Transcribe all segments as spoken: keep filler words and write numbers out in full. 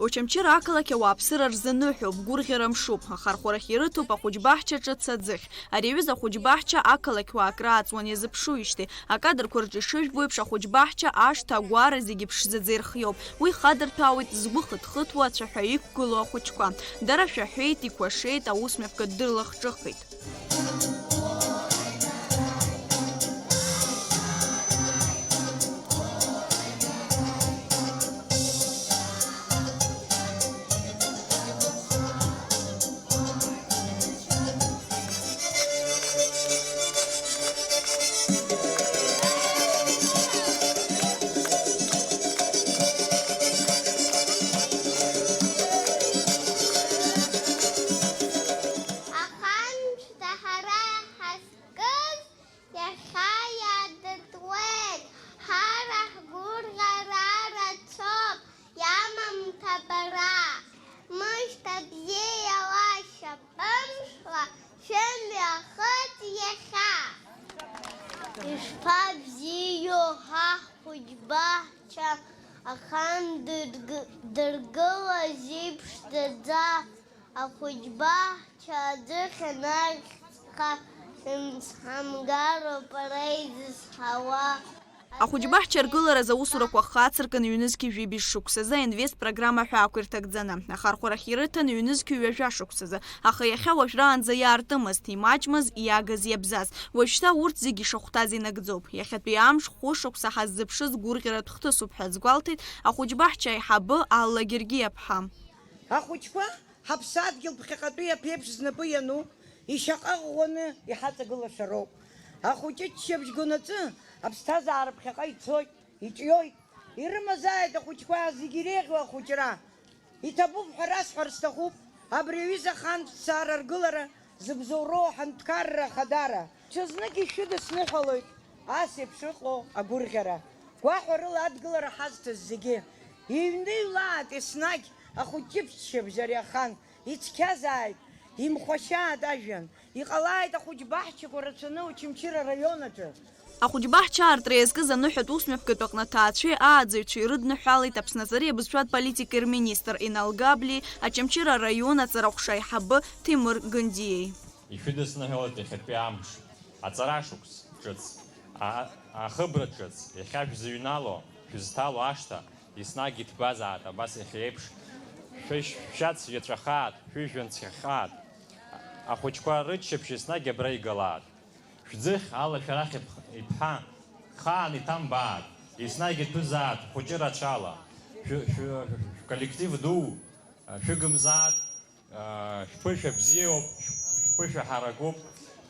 Очамчыра ақалақь ауааԥсыра рзы ныҳәоуп, гәырӷьара мшуп, ахархәарахь ирыҭоуп ахәыҷбаҳча ҿыц аӡыхь. Ари аҩыза ахәыҷбаҳча ақалақь уаа акрааҵуан иазыԥшуижьҭеи, акадрқәа рҿы ишыжәбо еиԥш, ахәыҷбаҳча ашҭа агәара зегьы ԥшӡаӡа ирхиоуп. Уи хадырҭәаауеит згәы хыҭхыҭуа ацәаҳәа иқәгылоу ахәыҷқәа. Дара шәаҳәеит, икәашеит, аусмҩаԥгатә дырлахҿыххеит. Аханшәҭа ҳара иҳазкыз иахьа иаадыртуеит, ҳара ҳгәырӷьара рацәоуп, иамам ҭабара. Мышьҭа бзиала шьапымшла шәымҩахыҵ иахьа. Ишԥабзиоу ҳа ҳхәыҷбаҳча, ахан дырг-, дыргылаз иԥшӡаӡа, ахәыҷбаҳча аӡыхь анахьҵәҟьа, имцҳамгароуп ара изызҳауа. Ахәыҷбаҳча аргылараз аусурақәа хацыркын ҩнызқьи жәибжь шықәсазы аинвест программа ҳәа ақәирҭагӡаны. Ахархәарахь ирыҭан ҩнызқьи ҩажәа шықәсазы, аха иахьа уажәраанӡа иаартымызт, имаҷмыз, иагыз, иабзаз. Уажәшьҭа урҭ зегьы ишахәҭаз инагӡоуп. Иахьатәи амш хәышықәса ҳаззыԥшыз гәырӷьаратә хҭысуп ҳәа азгәалҭеит ахәыҷбаҳча аиҳабы Алла Гергиаԥҳа. Ахәыҷқәа ҳаԥсадгьыл ԥхьаҟатәи аԥеиԥш знапы иану, ишьаҟа ӷәӷәаны иҳаҵагылаша роуп. Ахәыҷы ччабжь гонаҵы аԥсҭазаара ԥхьаҟа ицоит, иҿиоит. Ирымазааит ахәыҷқәа зегьы иреиӷьу ахәыҷра. Иҭабуп ҳәа расҳәар сҭахуп, абри аҩыза ахантә ԥсаара аргылара зыбзоуроу аҳәынҭқарра ахадара. Ҽазнык ишәыдысныҳәалоит ас еиԥш ыҟоу агәырӷьара. Гәаҳәарыла адгылара ҳазҭаз зегьы. Иҩныҩлааит еснагь ахәыҷы ччабжь ари ахан, ицқьазааит, имхәашьааит ажәҩан, иҟалааит ахәыҷбаҳчақәа рацәаны Очамчыра араион аҿы. Ахәыҷбаҳча аартра иазкыз аныҳәатә усмҩаԥгатә аҟны аҭаацәеи ааӡаҩцәеи ирыдныҳәалеит Аԥсны азы абызшәатә политикеи рминистр Инал Габли, Очамчыра араион аҵарахәша аиҳабы Ҭемыр Гындиеи. Ишәыдысныҳәалоит иахьатәи амш, аҵара шықәс ҿыц, а-, ахыбра ҿыц, иахьа шәзыҩнало, шәызҭало ашҭа, еснагь иҭбазаат, абас иахьа еиԥш, шәышә-, шәшьац иаҵәахаат, шәыжәҩан цәгьахаат, ахәыҷқәа рыччаԥшь еснагь абра игалаат. Шәӡыхь алашәарахь иԥх-, иԥҳа, хаан иҭамбаат, еснагь иҭәызаат хәыҷы рацәала, шәы-, шәы-, шәколлектив ду, шәыгымзаат, Шәԥышәа бзиоуп, шәԥышәа ҳаракуп,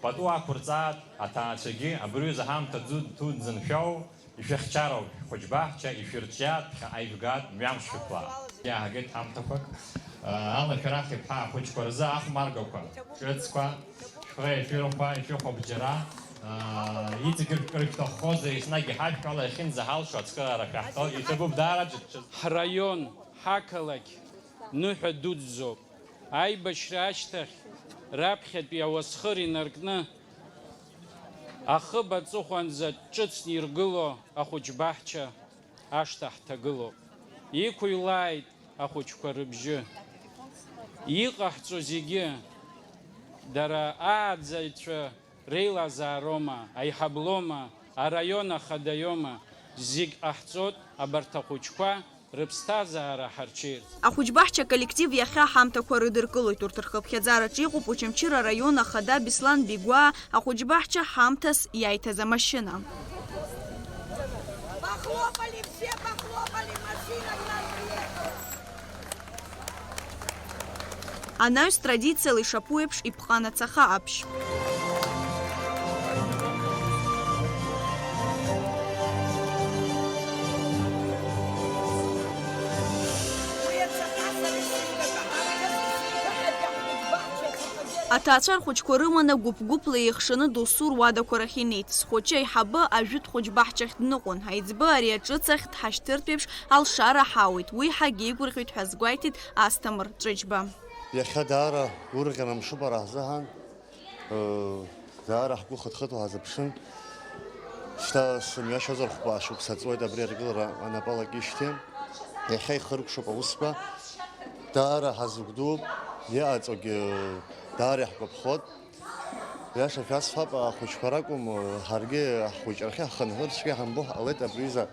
пату ақәырҵааит, аҭаацәагьы абри аҩыза ҳамҭа ду-, ду дзыншәоу, ишәыхьчароуп, шәхәыҷбаҳча ишәырҿиаат, ԥхьаҟа ижәгат, мҩамш шәықәлаат. Иааҳагеит ҳамҭақәак, алашәарахь иԥҳа ахәыҷқәа рзы ахәмаргақәа, ҿыцқәа, шәхы ишәырхәа, ишәыхәо бџьара, иҵегьы шәкыр шәҭаххозар, еснагь иҳашәҳәала иахьынӡаҳалшо ацхыраара шәаҳҭо, иҭабуп даараӡа ҿыц. Ҳраион, ҳақалақь ныҳәа дуӡӡоуп. Аибашьра ашьҭахь раԥхьатәи ауасхыр инаркны, ахыб аҵыхәанӡа ҿыцны иргыло ахәыҷбаҳча ашҭа ҳҭагылоуп. Иқәыҩлааит ахәыҷқәа рыбжьы. Иҟаҳҵо зегьы дара ааӡаҩцәа реилазаароума, аиҳаблома, араион ахадаиома, зегь ҟаҳҵоит абарҭ ахәыҷқәа рыԥсҭазаара ҳарҽеирц. Ахәыҷбаҳча аколлектив иахьа ҳамҭақәа рыдыркылоит, урҭ рхыԥхьаӡараҿы иҟоуп Очамчыра араион ахада Беслан Бигәаа ахәыҷбаҳча ҳамҭас иаиҭаз амашьына. Похлопали, все похлопали, машина к нам приехала. Анаҩс традициала ишаԥу еиԥш иԥҟан ацаха аԥшь. Аҭаацәа рхәыҷқәа рыманы гәыԥ-гәыԥла еихшаны досу руадақәа рахь инеит. Схәыҷы аиҳабы ажәытә хәыҷбаҳчахь дныҟәон. Аиҵбы ари аҿыц ахь дҳашьҭыртә еиԥш, алшара ҳауеит, уи ҳагьеигәырӷьоит ҳәа азгәеиҭеит Асҭамыр Ҵәыџьба. Иахьа даара гәырӷьара мшуп ара ҳзыҳәан. Даара ҳгәы хыҭхыҭуа ҳазыԥшын. Шьҭа сымҩашьозар хәба шықәса ҵуеит абри аргылара анапалакижьҭеи. Иахьа ихыркәшоуп аусқәа. Даара ҳазыгәдууп, иҟаҵогьы даара иаҳгәаԥхоит. Иаша шәасҳәап, ахәыҷқәа ракәым, ҳаргьы ҳхәыҷрахьы ҳхынҳәыр цәгьа ҳамбо ҳҟалеит, абри аҩыза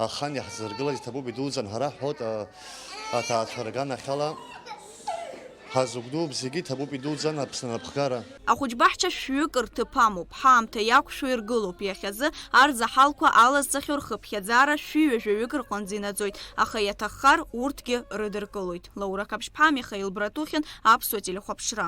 ахан иаҳзыргылаз иҭабуп идуӡӡан ҳара ҳҳәоит, а, аҭаацәа рганахьала. Ҳазыгәдууп зегьы, иҭабуп идуӡӡан Аԥсны анапхгара. Ахәыҷбаҳча шәҩык рҭыԥ амоуп, ҳаамҭа иақәшәо иргылоуп, иахьазы арзаҳалқәа алазҵахьоу рхыԥхьаӡара шәи ҩажәаҩык рҟынӡа инаӡоит, аха иаҭаххар урҭгьы рыдыркылоит. Лаура Қаԥшьԥҳа, Михаил Братухин, Аԥсуа телехәаԥшра.